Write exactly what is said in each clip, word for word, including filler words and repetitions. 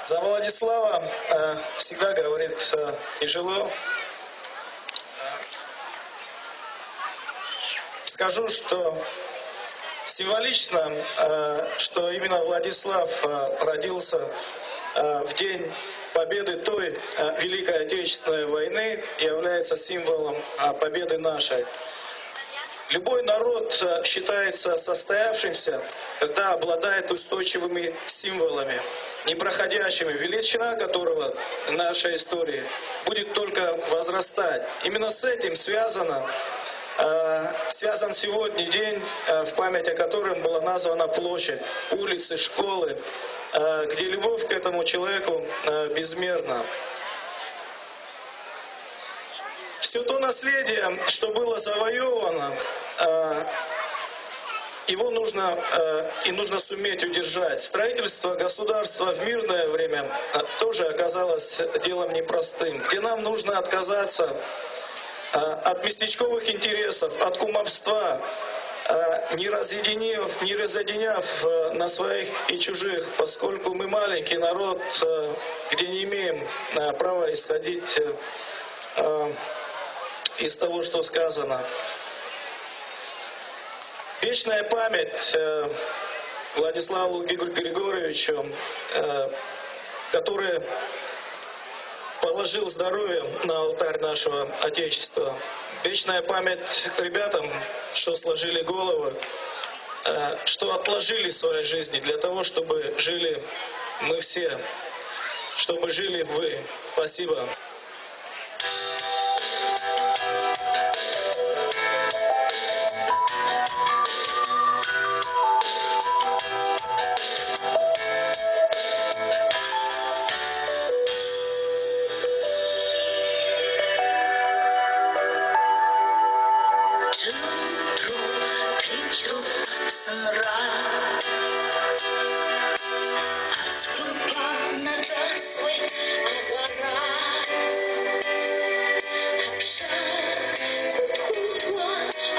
За Владислава, э, всегда говорит, э, тяжело. Скажу, что символично, э, что именно Владислав, э, родился, э, в день победы той, э, Великой Отечественной войны, является символом, э, победы нашей. Любой народ, э, считается состоявшимся, когда обладает устойчивыми символами, непроходящими, величина которого в нашей истории будет только возрастать. Именно с этим связано, э, связан сегодня день, э, в память о котором была названа площадь, улицы, школы, э, где любовь к этому человеку, э, безмерна. Всё то наследие, что было завоевано, э, его нужно, э, и нужно суметь удержать. Строительство государства в мирное время, э, тоже оказалось делом непростым, где нам нужно отказаться, э, от местечковых интересов, от кумовства, э, не разъединив-, не разъединяв, э, на своих и чужих, поскольку мы маленький народ, э, где не имеем, э, права исходить, э, э, из того, что сказано. Вечная память, э, Владиславу Григор-, Григорьевичу, э, который положил здоровье на алтарь нашего Отечества. Вечная память ребятам, что сложили головы, э, что отложили свои жизни для того, чтобы жили мы все, чтобы жили вы. Спасибо. Ҭынчроуп, ҭынчроуп Аԥсынра. Ацәқәырԥа наҿасуеит аҟәара. Аԥша хәыҭ-хәыҭуа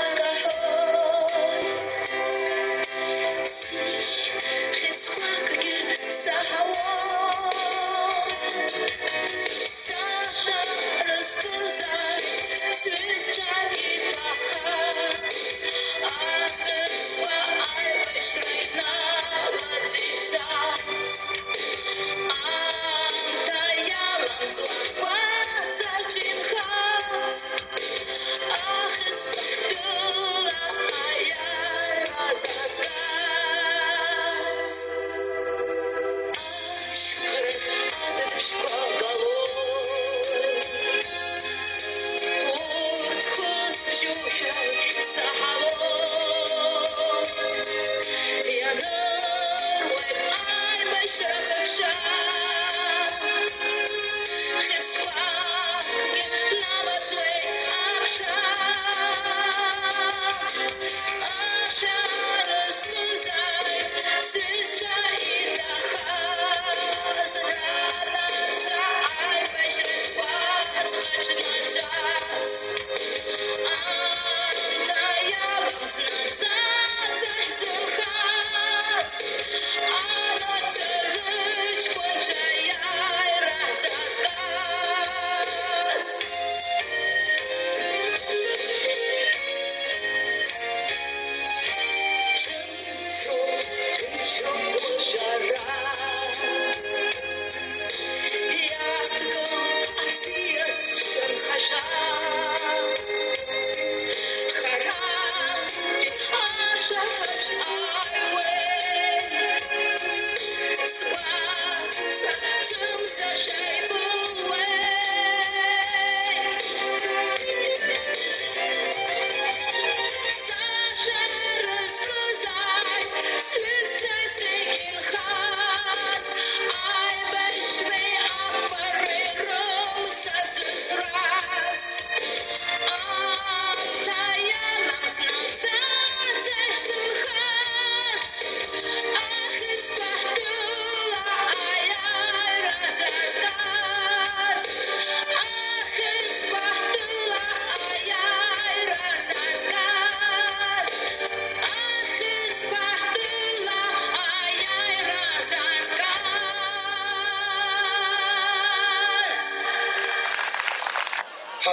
акаҳәоит. Сышь хьыӡқәакгьы саҳауеит. Саша рызкызар, сҩызцәа иҭахаз, ахьӡқәа аибашьра иналаӡ ицаз, аамҭа иаламҵуа гәаҵаҿ инхаз, ахьӡқәа ҳтәыла аиааира зазгаз. Ашьхарахь адыдбжьқәа галоит. Урҭ хызбжьушәа саҳауеит. Ианыруеит аибашьра хыԥша. Хьыӡқәакгьы намаҵуеит аԥша. Ашәа рызкызааит сҩызцәа иҭахаз ранацәа.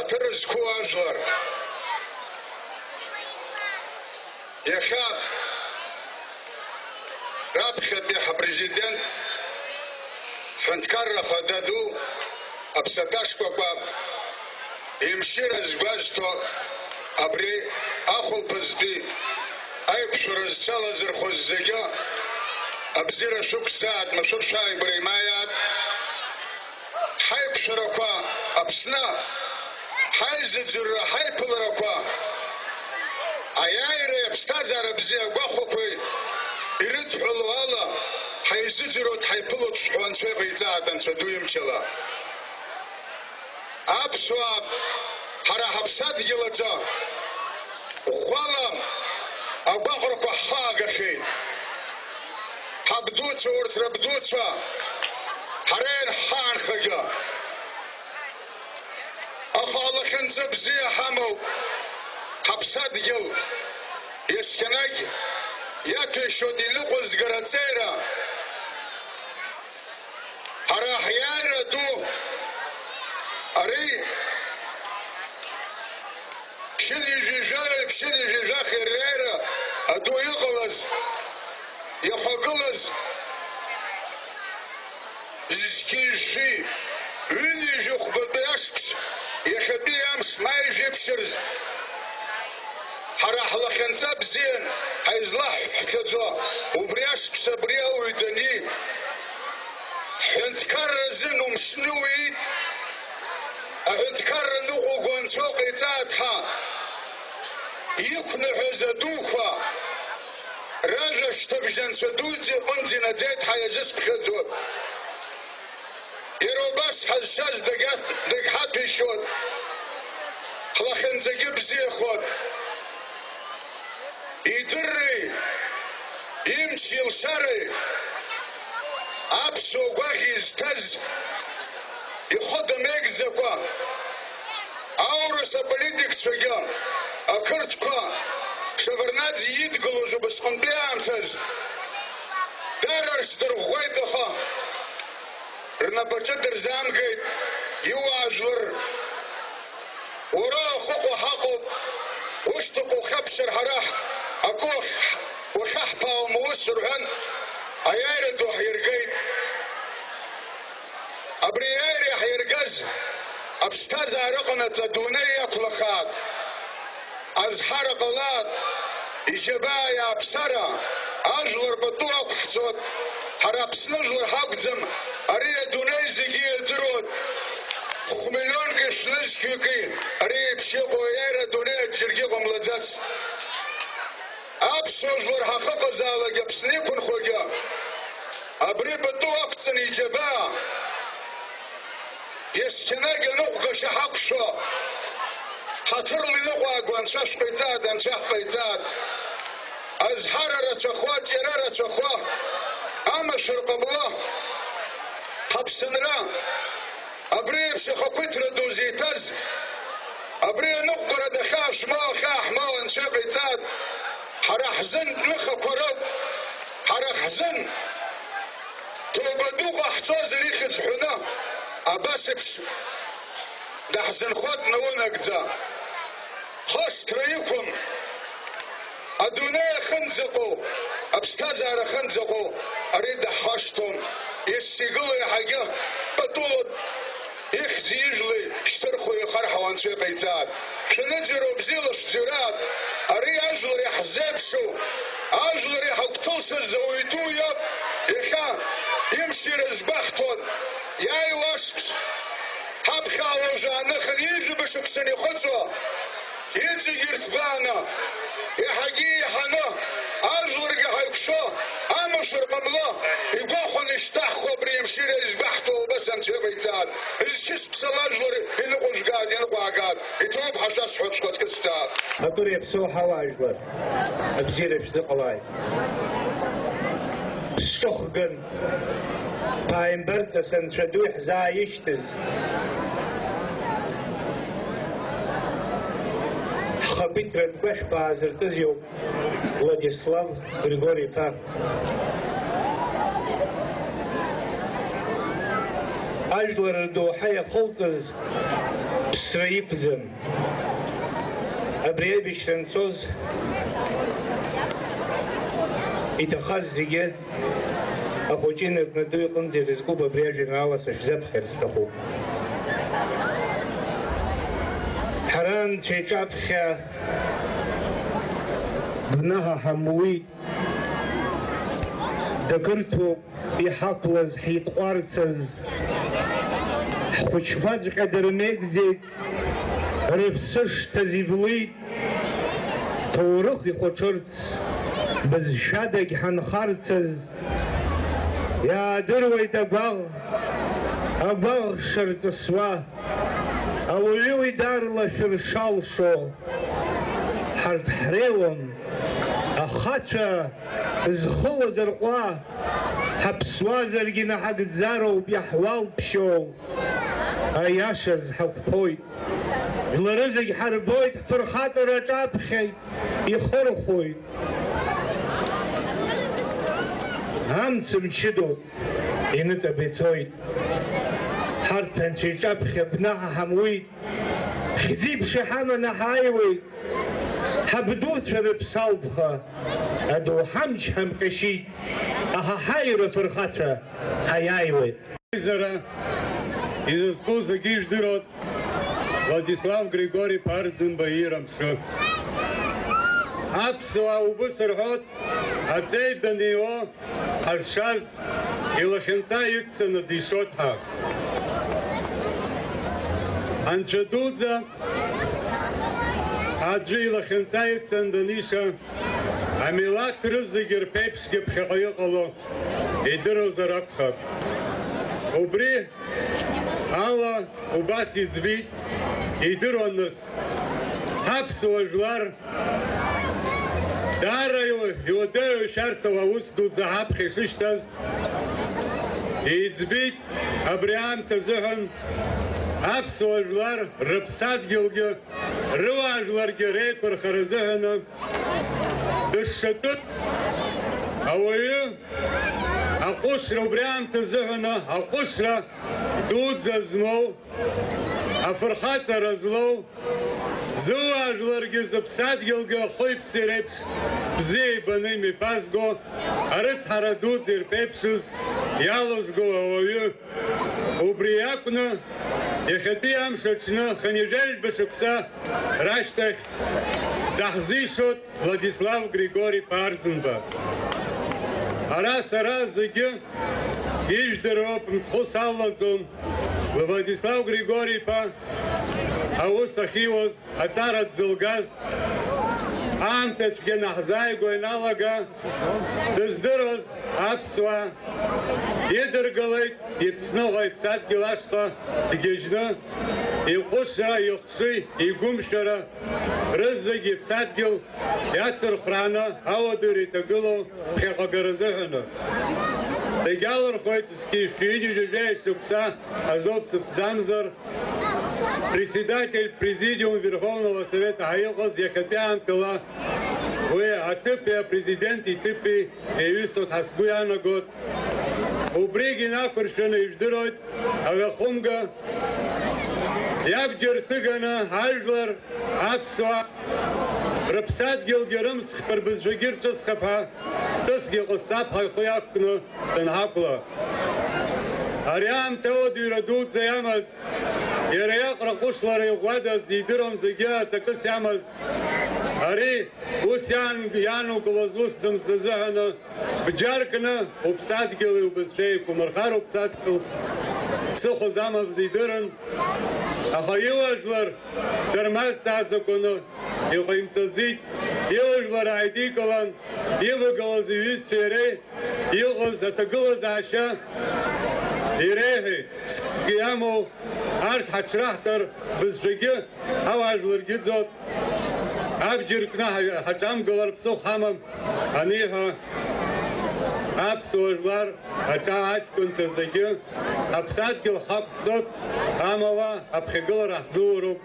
Ҳаҭыр зқәу ажәлар, иахьа раԥхьатәи ҳапрезидент, ҳҳәынҭқарра ахада ду, аԥсаҭа шкәакәа, имшира згәазҭо абри ахәылԥазтәи аиқәшәара зҽалазырхәыз зегьы абзиара шәықәӡаат, машәыр шәааигәара имааиаат. Ҳаиқәшәарақәа Аԥсны, ҳаизыӡырҩра, ҳаиԥыларақәа, аиааиреи аԥсҭазаара бзиа агәахәақәеи ирыдҳәалоу ала, ҳаизыӡырҩуеит, ҳаиԥылоит шәҳәо Анцәа иҟаиҵааит, Анцәа ду имчала. Аԥсуаа ҳара ҳаԥсадгьыл аҿы ӷәӷәала агәаҟрақәа ҳхаагахьеит. Ҳабдуцәа урҭ рабдуцәа, ҳара ианҳхаанхагьы. Аха алахьынҵа бзиа ҳамоуп, ҳаԥсадгьыл иаскьанагь иаҭәеишьоит иныҟәызгара аҵеира. Ҳара ҳиааира ду ари ԥшьынҩажәи жәаҩа, ԥшьынҩажәи жәаха ириааира аду иҟалаз, иахагылаз зқьи жәшәи ҩынҩажәи хәбатәи ашықәс иахьатәи амш маи жәеиԥшьырз. Ҳара ҳлахьынҵа бзиан ҳаизлаҳхьаӡо убри ашықәс абри ауаҩ дани, ҳҳәынҭқарра азын умшны уиит, аҳәынҭқарра ныҟәуго Анцәа ҟаиҵааит ҳәа иқәныҳәаз адуқәа ражәа шьҭыбжь Анцәа дуӡӡа иҟынӡа инаӡеит ҳәа иазысԥхьаӡоит. Иара убас ҳазшаз дагьа-, дагьҳаҭәеишьоит, ҳлахьынҵагьы бзиахоит. Идырреи, имчи илшареи, аԥсуа гәаӷь изҭаз, ихы дамеигӡакәа, аурыс аполитикцәагьы, ақырҭқәа, Шеварднаӡе идгылоз убасҟантәи аамҭаз, дара рҽдырӷәӷәеит, аха рнапаҿы дырзаамгеит иуаажәлар. Уара ахәыҟа ҳаҟоуп, ушьҭахь ухьаԥшыр ҳара ҳ-, акы уахь-, уахьаҳԥаауам аус рҳәан, аиааира ду ҳиргеит. Абри аиааира иаҳиргаз аԥсҭазаара ыҟанаҵ адунеи иақәлахаат. Азҳара ҟалаат, иџьабаа иааԥсара, ажәлар пату ақәҳҵоит, ҳара Аԥсны жәлар ҳакәӡам, ари адунеи зегьы иадыруеит. Хә-миллионки шә-нызқьҩыки ари еиԥш иҟоу аиааира адунеи аҿы џьаргьы иҟамлаӡац. Аԥсуа жәлар ҳахыҟазаалак Аԥсны иқәынхогьы абри пату ақәҵаны иџьабаа. Есқьынагь аныҟәгашьа ҳақәшәо, ҳаҭырла иныҟәааго Анцәа шәҟаиҵааит, Анцәа ҳҟаиҵааит. Азҳара рацәахо, аҿиара рацәахо, амашәыр ҟамло, ҳаԥсынра, абри еиԥш ахақәиҭра ду зиҭаз, абри аныҟәгара дахьаашәмоу, ахьааҳмоу Анцәа иҟаиҵааит, ҳара ҳзын ныхақәа роуп, ҳара ҳзын. Ҭоуба ду ҟаҳҵозар ихьӡ ҳәаны, абас еиԥш даҳзынхоит наунагӡа. Хышҭра иқәым, адунеи ахьынӡаҟоу, аԥсҭазаара ахьынӡаҟоу ари даҳхашҭуам. Ес игылоу иаҳагьы патулоуп. Ихьӡи ижәлеи шьҭырхуа иахарҳау Анцәа иҟаиҵааит. Шәаныӡырҩуа бзиала шәӡырҩаат. Ари ажәлар иаҳзеиԥшу, ажәлар иҳагәҭылсыз ауаҩ ду иоуп. Иахьа имшира збаҳҭон. Иааиуа ашықәс ҳаԥхьаҟа уажәы ааныхан ҩажәа шықәсан ихыҵуа. Иҵегь ирҭбааны, иаҳагьы еиҳаны, ажәларгьы ҳаиқәшәо, амашәыр ҟамло, игәахәаны ишьҭаҳхуа абри амшира избаҳҭо убас Анцәа иҟаиҵааит. Зқьы шықәса лажәлар иныҟәыжәгааит, иныҟәаагааит, иҭоуп ҳәа шәасҳәап, шәхаҵкы сҵаап. Акыр иаԥсоу ҳауаажәлар, абзиара шәзыҟалааит. Шәҿыхган, ԥааимбарҵас Анцәа ду иаҳзааишьҭыз, ҳхақәиҭратә гәашәқәа аазыртыз иоуп Владислав Григори-иԥа. Ажәлар рдоуҳа иахылҵыз Ԥсра иқәӡам. Абри аибашьра анцоз, иҭахаз зегьы ахәыҷы инаркны аду иҟынӡа ирызкуп, абри ажәеинраала сышәзаԥхьар сҭахуп. Ҳара Анцәа иҿаԥхьа гәнаҳа ҳамуит. Дақырҭуп иҳақәлаз, ҳитҟәарцаз. Ҳхәыҷқәаҵәҟьа дырмеигӡеит, рыԥсы шҭаз иблит. Ҳҭоурых ихәаҽырц, бызшәадагь ҳанхарцаз. Иаадыруеит агәаӷ, агәаӷ шырҵысуа. Ауаҩы уи дарлашәыр шалшо, ҳарҭ ҳреиуам, ахацәа зхылаз арҟәа, ҳаԥсуазаргьы наҳагӡароуп иаҳуалԥшьоу, аиашаз ҳақәԥоит. Жәлары зегь ҳарбоит, ҳфырхаҵара аҿаԥхьа ихырхәоит. Амц мчыдоуп, иныҵаба ицоит. Ҳарҭ анцәа иҿаԥхьа гәнаҳа ҳамуит. Хьӡи-ԥшеи ҳаманы ҳааиуеит. Ҳабдуцәа рыԥсалбха адоуҳа амч ҳамҟьашьит. Аҳаҳаи, рыфырхацәа ҳаиааиуеит. Аизара изызку зегьы ижәдыруеит, Владислав Григори-иԥа Арӡынба иира мшы. Аԥсуаа убыс рҳәоит, аҵеи даниуо ҳазшаз, илахьынҵа иццаны дишоит ҳәа. Анцәа дуӡӡа аӡәы илахьынҵа иццаны даниша, амилаҭ рызегьы рԥеиԥшгьы ԥхьаҟа иҟало идыруазар акәхап. Убри ала убас иӡбеит, идыруан нас, ҳаԥсуа жәлар даара иу-, иуадаҩу шәарҭоу аус дуӡӡа ҳаԥхьа ишышьҭаз, иӡбеит абри аамҭа азыҳәан аԥсуа жәлар рыԥсадгьылгьы, рыуаажәларгьы реиқәырхара азыҳәаны дышшатәыз ауаҩы аҟәышра, убри аамҭа азыҳәаны аҟәышра дуӡӡа змоу, афырхаҵара злоу, зыуаажәларгьы зыԥсадгьылгьы ахәи-ԥси реиԥш бзиа ибаны имҩаԥазго, арыцҳара дуӡӡа ирԥеиԥшыз иалызго ауаҩы. Убри акәны, иахьатәи амш аҽны хынҩажәижәба шықәса рашьҭахь даҳзишоит Владислав Григори-иԥа Арӡынба. Ара сара зегьы ижәдыруа мцхәы салаӡом, Владислав Григори-иԥа аус ахьиуаз, аҵара дзылгаз, аамҭа цәгьа наҳзааигәа ианалага, дыздыруаз аԥсуаа идыргалеит, иԥсныҟа иԥсадгьыл ашҟа дгьежьны, иҟәышра, ихшыҩ, игәымшәара, рызегь иԥсадгьыл иацырхәрааны ауадаҩра иҭагылоу ԥхьаҟагара азыҳәаны. Дагьалырхуеит зқьи шәи ҩажәи жәаҩа шықәса азоуп сыԥсӡамзар, председатель Президиум Верховного Совета ҳәа иҟаз иахьатәи аамҭала уи аҭыԥи апрезидент иҭыԥи еиҩысуеит ҳәа сгәы иаанагоит. Убригь инақәыршәаны ижәдыруеит, аҩахәымга иабџьар ҭыганы ажәлар аԥсуаа рыԥсадгьылгьы рымсхп, рбызшәагьы рҿысхып ҳәа тәысгьы ҟасҵап ҳәа ихы иақәкны данҳақәла. Ари аамҭа ауадаҩра дуӡӡа иамаз, иара иаҟара ҟәышлара иӷәӷәадаз идыруан зегьы аҵакыс иамаз. Ари ус иаан-, иаанукылоз усӡамызт азыҳәаны, бџьаркны уԥсадгьыли убызшәеи еиқәмырхар уԥсадгьыл ԥсыхәа замамыз идырын, аха иуаажәлар дырмазҵааӡакәаны иҟаимҵаӡеит, иуаажәлар ааидикылан, ивагылаз иҩызцәеи иареи иҟаз аҭагылазаашьа иреиҳәеит. Ԥсадгьыл иамоу арҭ ҳаҽраҳҭар, бызшәагьы ауаажәларгьы ыӡуеит, абџьар кны ҳа-, ҳаҿамгылар ԥсыхәа ҳамам аниҳәа, аԥсуа жәлар аҿа аҷкәынцәа зегьы ҳаԥсадгьыл ҳақәҵоит, амала аԥхьагылара ҳзууроуп,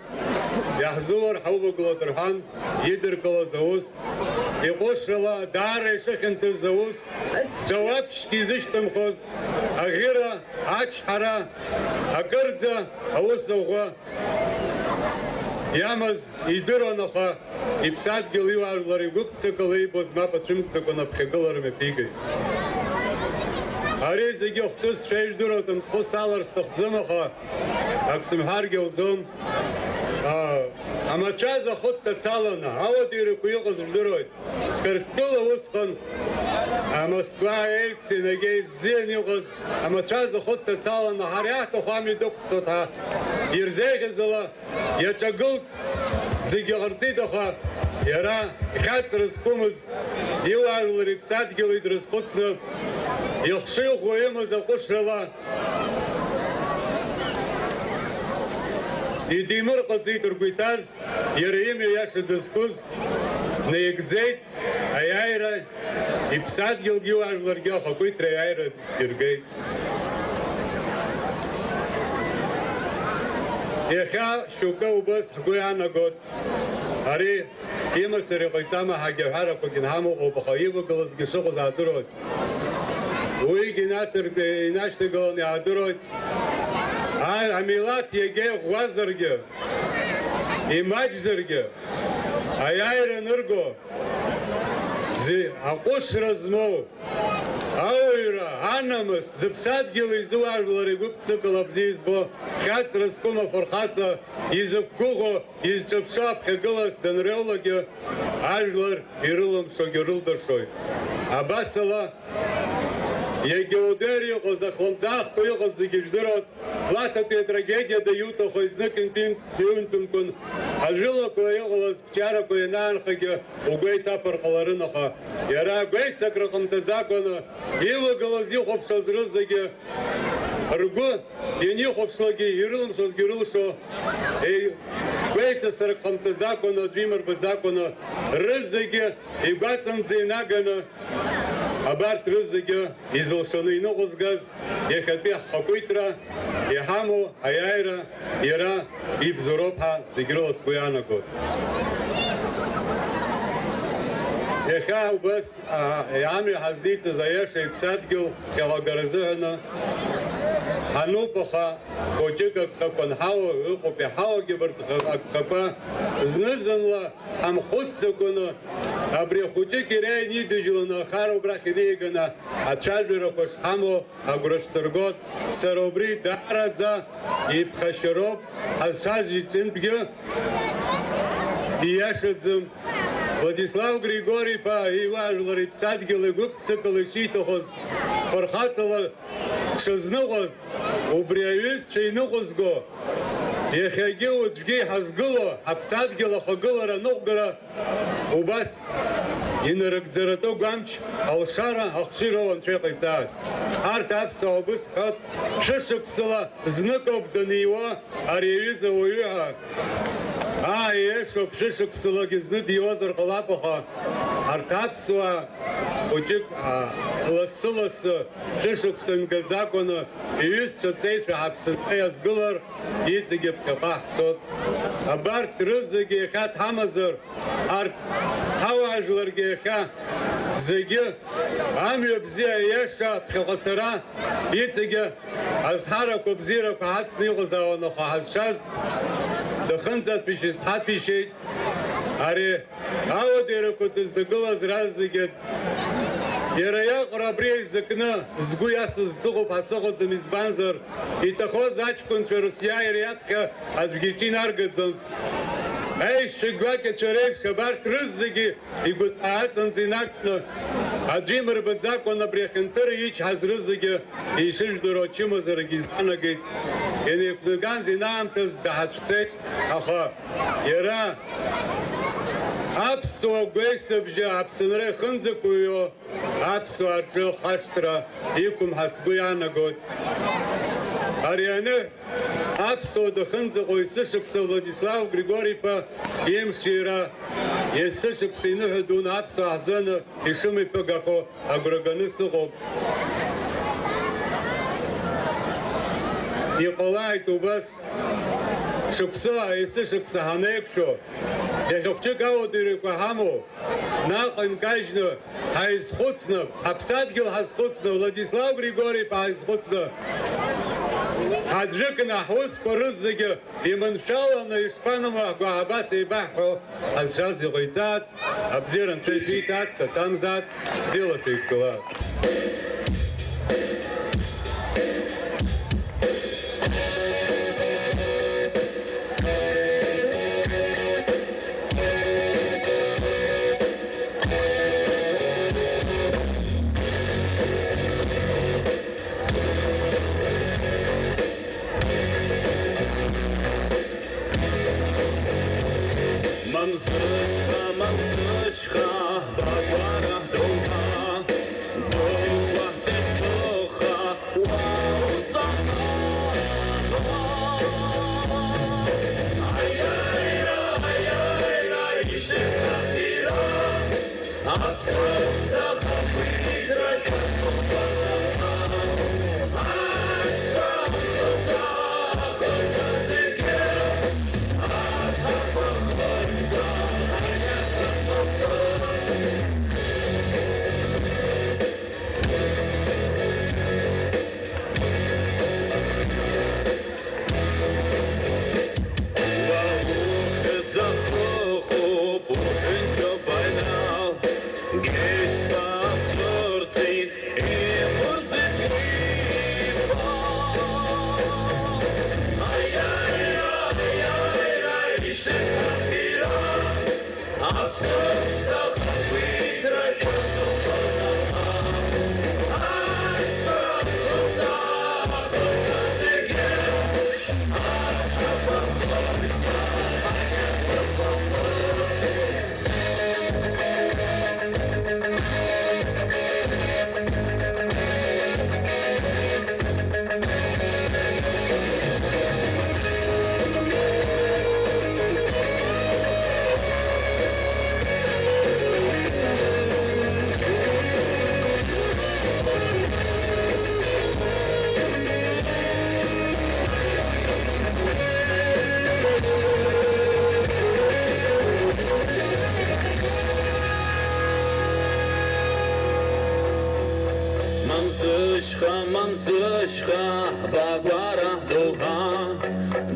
иаҳзуур ҳаувагылоит рҳәан, идыркылаз аус, иҟәышрала даара ишыхьанҭаз аус, дауаԥшьгьы изышьҭымхуаз аӷьыра, ачҳара, акырӡа аус ӷәӷәа. иамаз идыруан, аха иԥсадгьыл иуаажәлар игәык-ԥсыкала иибоз мап ацәымӷӡакәа аԥхьагылара мҩаԥигеит. Ари зегьы ахәҭысшәа ижәдыруеит, мцхәы салар сҭахӡам, аха ак сымҳәаргьы ауӡом. А, амацәаз ахәы дҭацаланы, ауадаҩрақәа иҟаз жәдыруеит. Қырҭтәыла усҟан, а, Москва, Ельцин, егьа избзианы иҟаз амацәаз ахәы дҭацаланы, ҳара иаҳҭаху амҩа дықәҵот ҳәа ирзеиӷьыз ала, иаҿагылт, зегьы ҟарҵеит, аха иара ихьаҵра зқәымыз, иуаажәлар иԥсадгьыл идрызхәыцны, ихшыҩ ӷәӷәа имаз аҟәышрала идимырҟаҵеит ргәы иҭаз, иара имҩа иаша дызқәыз наигӡеит, аиааира иԥсадгьылгьы иуаажәларгьы ахақәиҭра аиааира иргеит. Иахьа шьоукы убас ҳгәы иаанагоит, ари имацара иҟаиҵама ҳәагьы аҳәарақәагьы нҳамоуп, аха ивагылазгьы шыҟаз аадыруеит. Уигьы инаҭырк-, инашьҭагаланы иаадыруеит. А-, амилаҭ иагьа иӷәӷәазаргьы, имаҷзаргьы, аиааира анырго, зи-, аҟәышра змоу, ауаҩра, анамыс, зыԥсадгьыл изы уаажәлар игәык-ԥсыкала бзиа избо, хьаҵра зқәым афырхаҵа, изықәгәыӷуа, изҿаԥшуа аԥхьагылас данреулагьы, ажәлар ирылымшогьы рылдыршоит. Абасала, иагьа Одер иҟаз, ахлымӡаахқәа иҟаз зегьы жәдыруан, Плататәи атрагедиа даиуҭаху знык интәим, иҩнтәымкәан, ажәылақәа иҟалаз қәҿиарақәа ианаанхагьы угәеиҭаԥыр ҟаларын, аха иара гәеицакра ҟамҵаӡакәаны, илагылаз ихәаԥшуаз рызегьы ргәы ианихәаԥшлакгьы, ирылымшозгьы рылшо, еи-, гәеицасрак ҟамҵаӡакәаны, аӡәы имырбаӡакәаны, рызегьы игәаҵанӡа инаганы, абарҭ рызегьы изылшаны иныҟәызгаз иахьатәи ҳхақәиҭра, иҳамоу аиааира иара ибзоуроуп ҳәа зегь рыла сгәы иаанагоит. Иахьа убас, а, амҩа ҳазниҵаз аиаша иԥсадгьыл ԥхьаҟагара азыҳәаны ҳануп, аха хәыҷык агхақәа анҳауа, ыҟоуп иҳауагьы абарҭ агхақәа зны-зынла ҳамхәыцӡакәаны, абри ахәыҷык иара инидыжьланы, ахара убрахь инеиганы ацәажәарақәа шҳамоу агәра шәсыргоит. Сара убри даараӡа иԥхашьароуп, ҳазшаз иҿынтәгьы ииашаӡам. Владислав Григори-иԥа иуаажәлар иԥсадгьыл игәык-ԥсыкала ишиҭахыз, фырхаҵала дшазныҟәаз, убри аҩызцәа иныҟәызго, иахьагьы уаҵәгьы иҳазгыло ҳаԥсадгьыл ахагылара аныҟәгара убас инарыгӡаратәы гәамч, алшара, ахшыҩрала анцәа иҟаиҵааит. Арҭ аԥсуаа убыс ҳәоуп, шәышықәсала зныкоуп даниуа ари аҩыза уаҩы ҳәа. Ааи, иашоуп, шәышықәсалагьы зны диуазар ҟалап, аха арҭ аԥсуаа хәыҷык, а, лассы-лассы, шәышықәса имгаӡакәаны, иҩызцәа ҵеицәа ҳаԥсынтәа иазгылар, иҵегьы ԥхьаҟа ҳцот. Абарҭ рызегьы иахьа дҳамазар, арҭ ҳауаажәларгьы иахьа зегьы амҩа бзиа, аиаша ԥхьаҟа цара, иҵегьы азҳарақәа бзиарақәа ҳацны иҟазаауан, аха ҳазшаз дахынӡаҭәашьаз дҳаҭәеишьеит. Ари ауадаҩрақәа дыздагылаз разегьы иара иаҟара абри еизакны згәы иасыз дыҟоуп ҳәа сыҟаӡам, избанзар, иҭахоз аҷкәынцәа рысиааира иаԥхьа аӡәгьы иҿы инаргаӡомызт. Аишьцәа гәакьацәа реиԥш абарҭ рызегьы игәыҭаа аҵанӡа инарҭны, аӡәы имырбаӡакәан абри ахьынҭыр ичҳаз рызегьы ишыжәдыруа ачымазарагьы изаанагеит. Инеиқәнаган зеинаамҭаз даҳацәцеит, аха иара аԥсуа гәеисыбжьы Аԥсынра ихынӡақәыҩуа аԥсуаа рҿы хашҭра иқәым ҳәа сгәы иаанагоит. Ари аныҳә аԥсуа дахынӡаҟоу есышықәса Владислав Григори-иԥа имшира, есышықәса иныҳәа дуны аԥсуаа ҳзыҳәан ишымҩаԥыгахо агәра ганы сыҟоуп. Иҟалааит убас шықәсыла, есышықәса ҳанеиқәшәо, иахьа хәҷык ауадаҩрақәа ҳамоу, наҟ инкажьны ҳаизхәыцны, ҳаԥсадгьыл ҳазхәыцны, Владислав Григори-иԥа ҳаизхәыцны, Ҳаӡәыкны ҳусқәа рызегьы иманшәаланы ишԥанаму, ҳгәаҳәа абас еибаҳҳәо, ҳазшаз иҟаиҵааит, абзиара Анцәа ишәиҭааит, саҭамзааит, бзиала шәеидгылааит. Мамзышха, мамзышха, багәара ҳдоуҳа, дықәаҳҵеит ԥыхха, уа уҵаҟа. Аиааира, аиааира, ишьҭыхны ҳбира. Мамзышха, мамзышха, багәара ҳдоуҳа,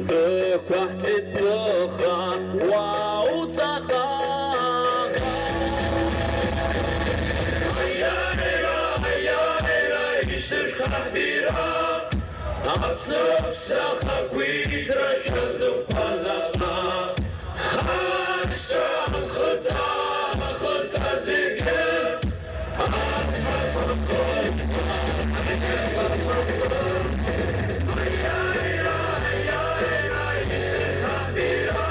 дықәаҳҵеит ԥыхха, уа уҵаҟа. Аиааира, аиааира, ишьҭыхны ҳбира. Аԥсны ԥсахақәиҭра шәазыхәԥалаҟа, ҳаԥсшьа анхыҵа, ахыҵа зегьы, ацәақәа хырҵа, аиааира, аиааира, ишьҭыхны ҳбира.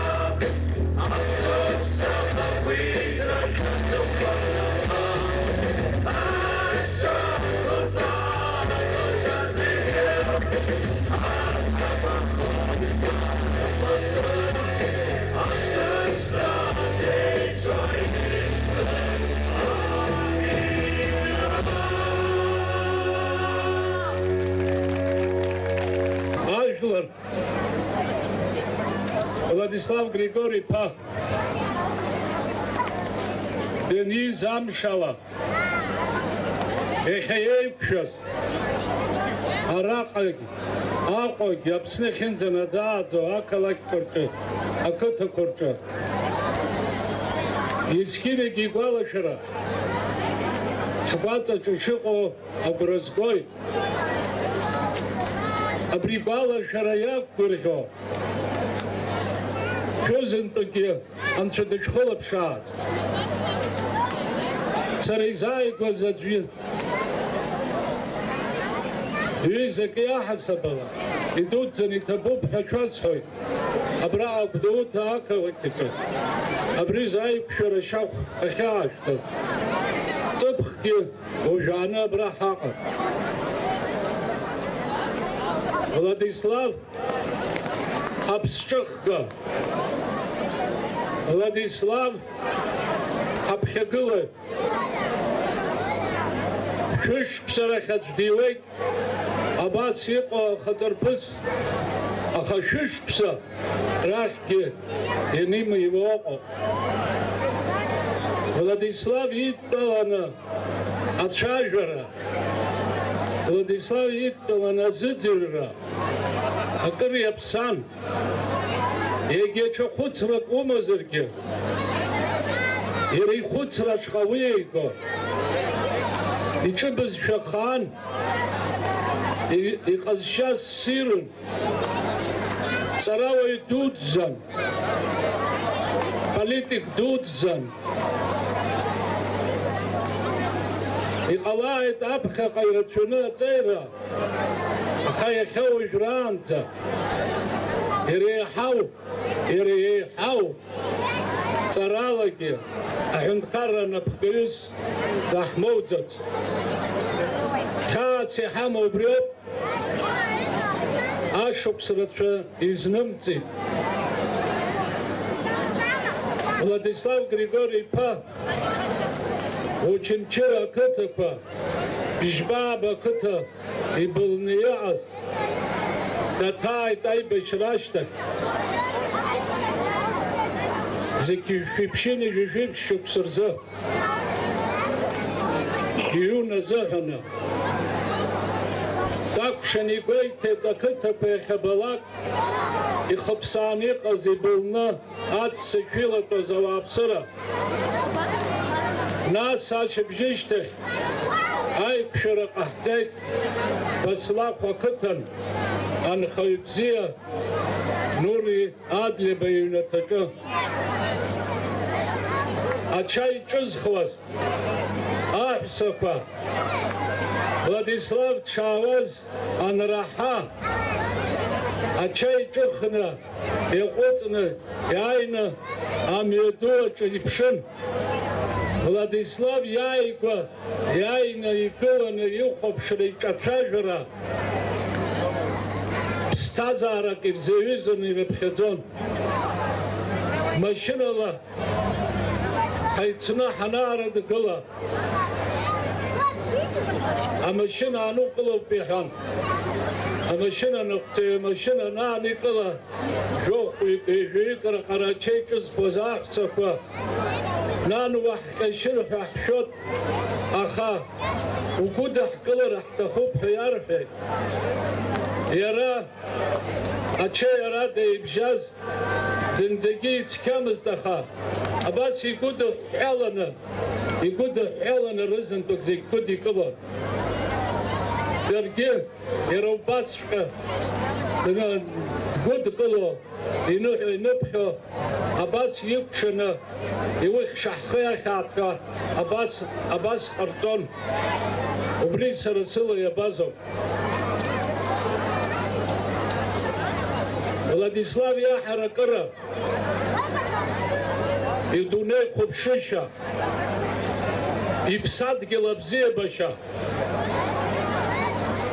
Ажәлар Владислав Григори-иԥа даниз амшала, иахьа еиқәшәаз, араҟагь, Аҟәагь, Аԥсны ахьынӡанаӡааӡо ақалақьқәа рҿы, ақыҭақәа рҿы, есқьынагь игәалашәара ҳгәаҵаҿы ишыҟоу агәра згоит. Абри игәалашәара иақәгәырӷьо, шәызынтәыкгьы Анцәа дышәхылаԥшааит. Сара изааигәаз аӡәы, ҩызак иаҳасабала, идуӡӡан иҭабуп ҳәа шәасҳәоит. Абра Агәдоуҭа ақалақь аҿы абри зааиқәшәара шьахә ахьаашәҭаз. Ҵыԥхгьы уажәааны абра ҳаҟан. Владислав аԥсҿыхга, Владислав ҳаԥхьагылаҩ. Шәышықәса рахь аӡә диуеит, абас иҟоу ахаҵарԥыс, аха шәышықәса рахьгьы ианимыҩуа ыҟоуп. Владислав идтәаланы ацәажәара, Владислав идтәаланы азыӡырҩра, Акыр иаԥсан, егьа ҽа хәыцрак умазаргьы, иара ихәыцра ашҟа уеиго, иҿы бызшәа хаан, и-, иҟазшьа ссирын, ҵарауаҩ дуӡӡан, политик дуӡӡан. Иҟалааит аԥхьаҟа ирацәаны аҵеира, аха иахьа уажәраанӡа иреиҳау, иреиҳау ҵаралагьы аҳәынҭқарра анапхгаҩыс даҳмоуӡац. Хьаас иҳамоу убриоуп. Ашықәс рацәа изнымҵит. Владислав Григори-иԥа Очамчыра ақыҭақәа, Бжьбаба ақыҭа ибылны иҟаз, даҭааит аибашьра ашьҭахь, зқьи жәшәи ԥшьынҩажәи жәиԥшь шықәса рзы. Иҩны азыҳәаны. Дакәшан игәеиҭеит ақыҭақәа иахьабалак ихыԥсааны иҟаз ибылны аццышә илатәаз ауааԥсыра. Нас ашьыбжьышьҭахь аиқәшәара ҟаҳҵеит Баслахә ақыҭан анхаҩ бзиа Нури Адлеба иҩнаҭаҿы. Ачаи ҿызхуаз аҳәсақәа Владислав дшаауаз анраҳа, ачаи ҿыхны иаҟәыҵны иааины амҩаду аҿы иԥшын. Владислав иааигәа иааины игыланы ихәаԥшра, иҿацәажәара ԥсҭазаарак ирзаҩызаны ирыԥхьаӡон. Машьынала ҳаицны ҳанаарыдгыла, амашьына аанукылоуп иҳәан. Амашьына аныҟәцаҩ амашьына анааникыла, жәохәҩык, ҩажәаҩык раҟара ачаи ҿызхуаз аҳәсақәа, нан, уаҳҟьашьыр ҳәа ҳшәоит, аха угәыдаҳкылара ҳҭахуп ҳәа иарҳәеит. Иара ачаи ара деибжьаз зынӡагьы ицқьамызт, аха абас игәыдыҳәҳәаланы, игәыдыҳәҳәаланы рызынтәык зегь гәыдикылон. Даргьы иара убасҵәҟьа дгәыдкыло, иныҳәо-иныԥхьо, абас икәшаны, иухьша ҳхы иахьаатәа, абас, абас ҟарҵон. Убри сара сыла иабазоуп. Владислав иаҳаракыра, идунеи хәаԥшышьа, иԥсадгьыл абзиабашьа,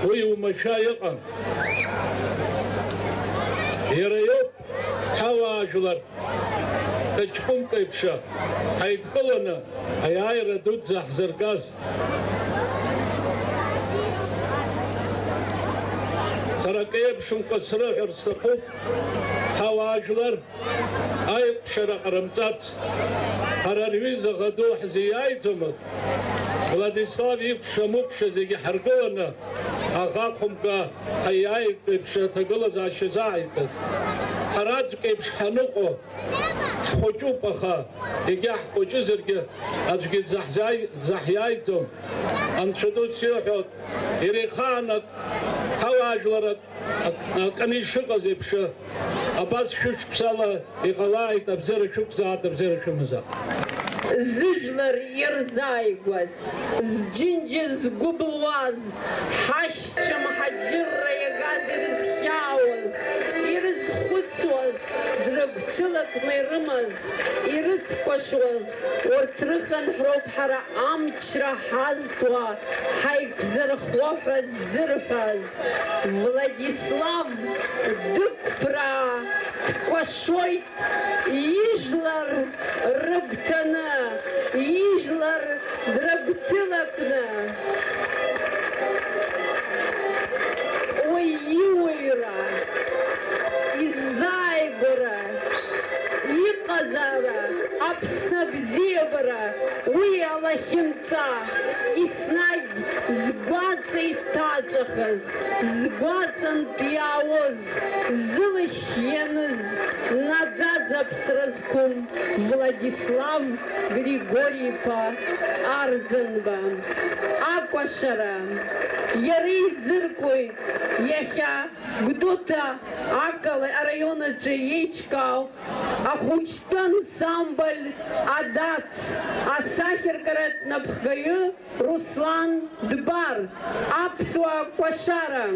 уи иумашәа иҟам. Иара иоуп ҳауаажәлар ҭаҷкәымк еиԥш ҳаидкыланы аиааира дуӡӡа ҳзыргаз. Сара акы еиԥшымкәа срыҳәар сҭахуп, ҳауаажәлар аиқәшара ҟарымҵарц, ҳара рҩыза ӷаду ҳзиааиӡомызт. Владислав икәша-мыкәша зегьы ҳаргыланы, аӷа хәымга ҳаиааиртә еиԥш аҭагылазаашьа заҳаиҭаз. Ҳара аӡәк еиԥш ҳаныҟоу ҳхәыҷуп, аха егьа ҳхәыҷызаргьы аӡәгьы дзаҳзааи-, дзаҳиааиӡом. Анцәа ду сиҳәоит, иара ихаанак, ҳауаажәларак ак-, аканы ишыҟаз еиԥш, абас шәышықәсала иҟалааит, абзиара шәықәзааит, абзиара шәымазааит. Зыжәлар ирзааигәаз, зџьынџьы згәыблуаз, ҳашьцәа мҳаџьырра иагаз ирызхьаауаз, ирызхәыцуаз, дрыгәҭылакны ирымаз, ирыцкәашуаз, урҭ рыхынҳәроуп ҳара амчра ҳазҭо, ҳаиқәзырхо ҳәа ззырҳәаз. Владислав дықәԥраа дкәашоит ижәлар рыгәҭаны, ижәлар дрыгәҭылакны. Уи иуаҩра, изааигәара, иҟазаара, Аԥсны абзиабара, уи алахьынҵа, еснагь згәаҵа иҭаз. Ҵәахыз, згәаҵантә иаауаз, зылахь ианыз, наӡаӡа аԥсра зқәым Владислав Григори-иԥа Арӡынба. Акәашара. Иара изыркуеит иахьа Гәдоуҭа ақала-, араион аҿы еиҿкаау ахәыҷтәы ансамбль Адац асахьаркыратә напхгаҩы Руслан Дбар, аԥсуа кәашара.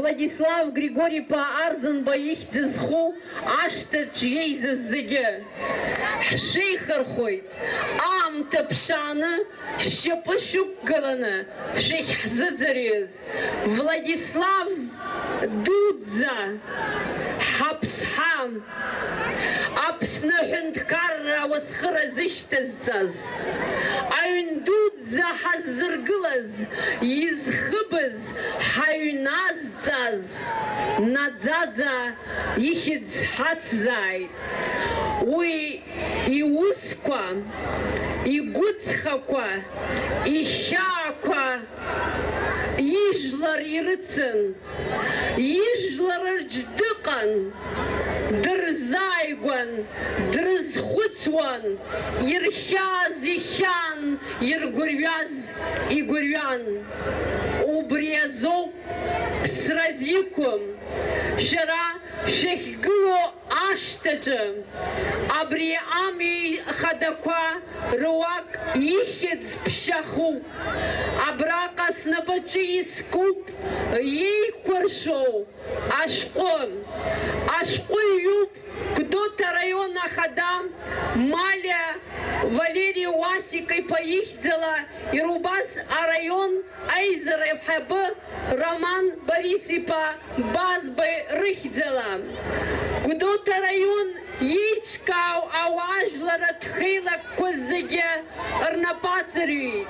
Владислав Григори-иԥа Арӡынба ихьӡ зху ашҭаҿ еизаз зегьы. Ҳшәеихырхәоит, аамҭа ԥшааны шәшьапы шәықәгыланы шәахьҳзыӡырҩыз. Владислав дуӡӡа, ҳаԥсҳа, Аԥсны аҳәынҭқарра ауасхыра зышьҭазҵаз, аҩн дуӡӡа ҳаззыргылаз, изхыбыз, ҳаҩназҵаз, наӡаӡа ихьӡ ҳацзааит. Уи иусқәа, игәыҵхақәа, ихьаақәа ижәлар ирыцын, ижәлар рҿы дыҟан, дырзааигәан, дрызхәыцуан, ирхьааз ихьаан, иргәырҩаз игәырҩан. Убри азоуп ԥсра зиқәым, шәара шәахьгылоу ашҭаҿы, абри амҩа хадақәа руак ихьӡ ԥшьахуп. Абраҟа снапаҿы искуп еиқәыршәоу ашәҟәы. Ашәҟәы ҩуп Гәдоуҭа араион ахада Малиа Валери Уасик-иԥа ихьӡала, иара убас араион аизара аиҳабы Роман Борис-иԥа Базба рыхьӡала. Гәдоуҭа араион еиҿкаау ауаажәларратә хеилакқәа зегьы рнапы аҵарҩит.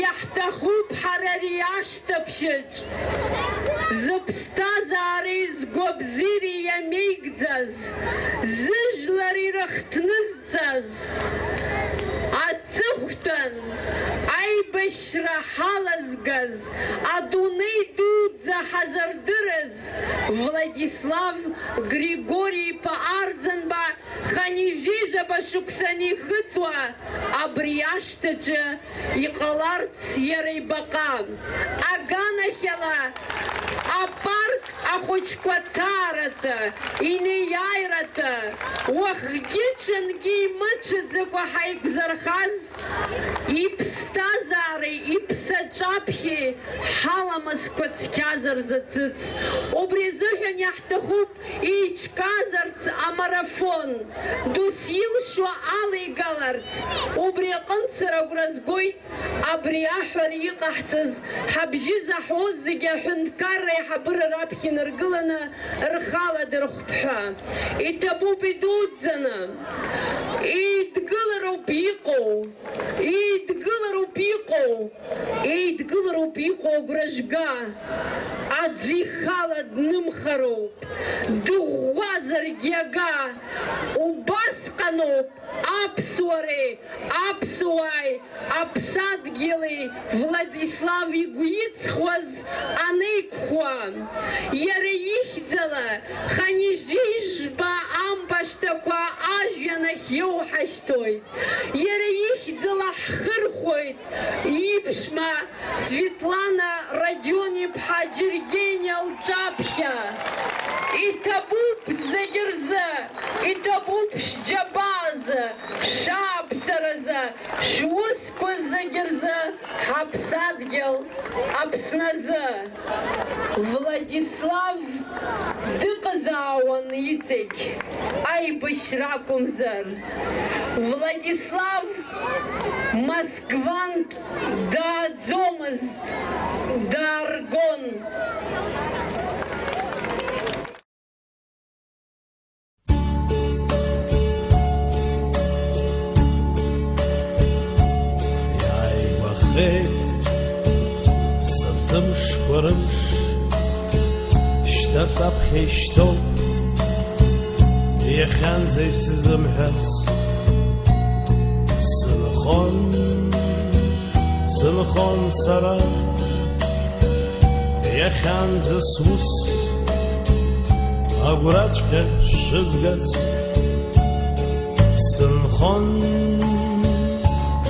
Иаҳҭахуп ҳара ари ашҭа ԥшьаҿ зыԥсҭазаареи згәабзиареи иамеигӡаз, зыжәлар ирыхҭныз ҵаз, аҵыхәтәан аибашьра ҳалазгаз, адунеи дуӡӡа ҳазырдырыз Владислав Григори-иԥа Арӡынба хынҩажәижәаба шықәса анихыҵуа, абри ашҭаҿы иҟаларц иара ибаҟа. Аганахьала апарк ахәыҷқәа ҭааратәы, инеиааиратәы, уахгьы-ҽынгьы имыцәаӡакәа ҳаиқәзырхаз, иԥсҭазаареи иԥсаҿаԥхьеи ҳаламысқәа цқьазар заҵәыц. Убри азыҳәан иаҳҭахуп еиҿкаазарц амарафон, дус илшо алеигаларц. Убри аҟынтә сара агәра згоит абри аҳәара иҟаҳҵаз, ҳабжьы заҳуаз зегьы аҳәынҭқарра аиҳабыра раԥхьа инаргыланы рхала дырхәп ҳәа. Иҭабуп идуӡӡаны, еидгылароуп иҟоу, еидгылароуп иҟоу, еидгылароуп иҟоу агәра жәга, аӡәы ихала днымхароуп, дыӷәӷәазаргьы ага, убасҟаноуп аԥсуареи аԥсуааи аԥсадгьыли Владислав игәы иҵхуаз анеиқәхуа, иара ихьӡала хынҩажәижәба амбашҭақәа ажәҩан ахь иоуҳашьҭуеит. Иара ихьӡала ҳхырхәоит иԥшәма Светлана Родион-иԥҳа Џьергениа лҿаԥхьа. Иҭабуп зегь рзы, иҭабуп шәџьабаазы, шәааԥсаразы, шәусқәа зегь рзы, ҳаԥсадгьыл Аԥсназы. Владислав дыҟазаауан иҵегь, аибашьра акәымзар. Владислав Москвантә дааӡомызт, дааргон. Иааигәахеит са сымшқәа рымш, шьҭа саԥхьа ишьҭоуп, иахьанӡа исзымҳәаз. Сынхон, сынхон сара, иахьанӡа сус агәраҵәҟьа шызгац. Сынхон,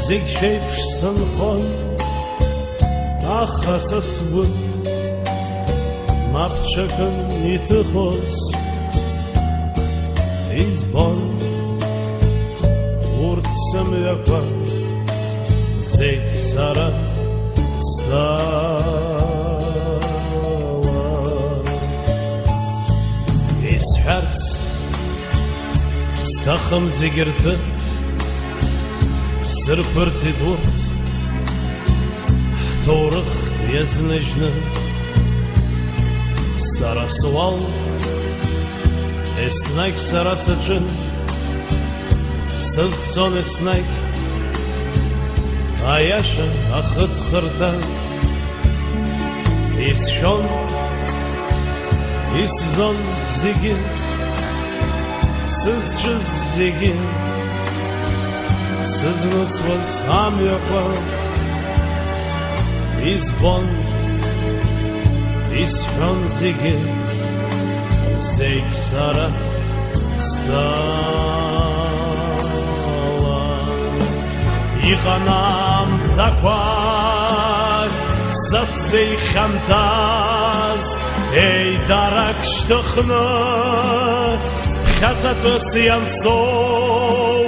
зегь шәеиԥш сынхон, аха са сгәы мап ҽакын иҭыхоз избон. Урҭ сымҩақәа зегь сара стәала. Ҳәарц сҭахым зегь ртәы, сырԥырҵит урҭ, ҳҭоурых иазныжьны. Сара суал, еснагь сара саҿын, сызцон еснагь аиаша ахыҵхырҭа. Исшәон, исзон зегьы, сызҿыз зегьы, сызнысуаз амҩақәа избон, исҳәон зегьы, зегь сара стәала. Иҟан аамҭақәак са сзеихьанҭаз, еидарак шьҭыхны, ԥхьаҵатәыс иансоу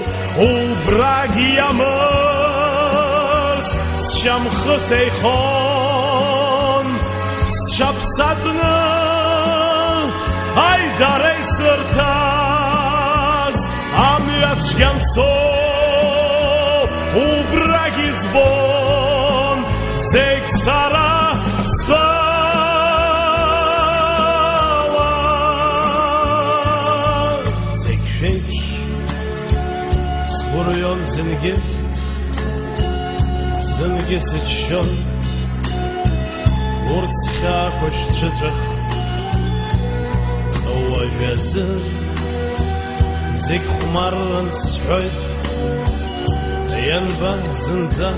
убрагь иамырс, сшьамхы сеихон, сшаԥсатәны аидара исырҭаз. Амҩа цәгьан соу убрагь избон, зегь сара стәала. Зегь шәеиԥш сгәырҩон зынгьы, зынгьы сыччон, урҭ схьаақәа шәцәыҵәах. Уажәазы зегь хәмарран сҳәоит, ианба зынӡа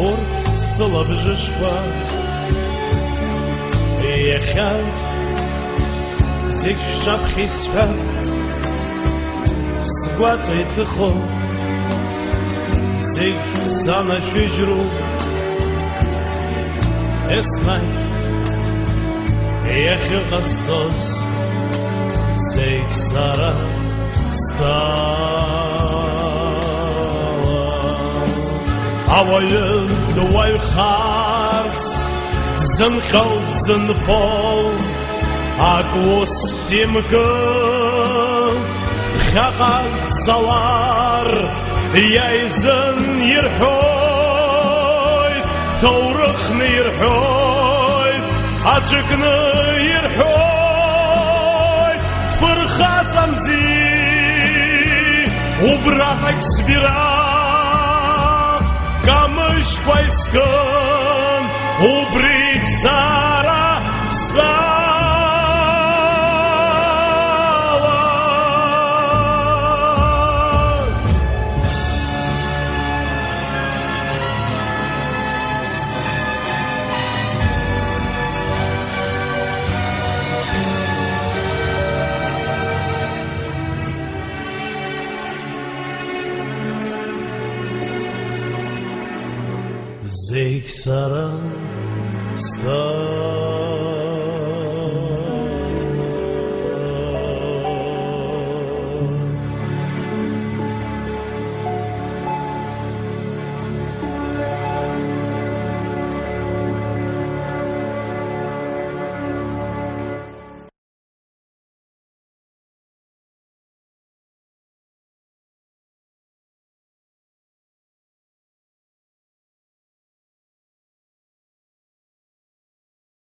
урҭ сылабжышқәа. Иахьа зегь шәҿаԥхьа исҳәап, сгәаҵа иҭыхо зегь санашәыжьроуп. Еснагь иахьыҟасҵоз зегь сара стәала. Ауаҩы дуаҩхарц дзынҟьо, дзынхо ак ус имкын, ԥхьаҟа дцалар, иаизын ирҳәоит, ҭоурыхны ирҳәоит, аӡәыкны ирҳәоит, дфырхаҵамзи, убраҟагь сбираҟ камыжькәа искын, убригь сара стәала. Зегь сара стәала.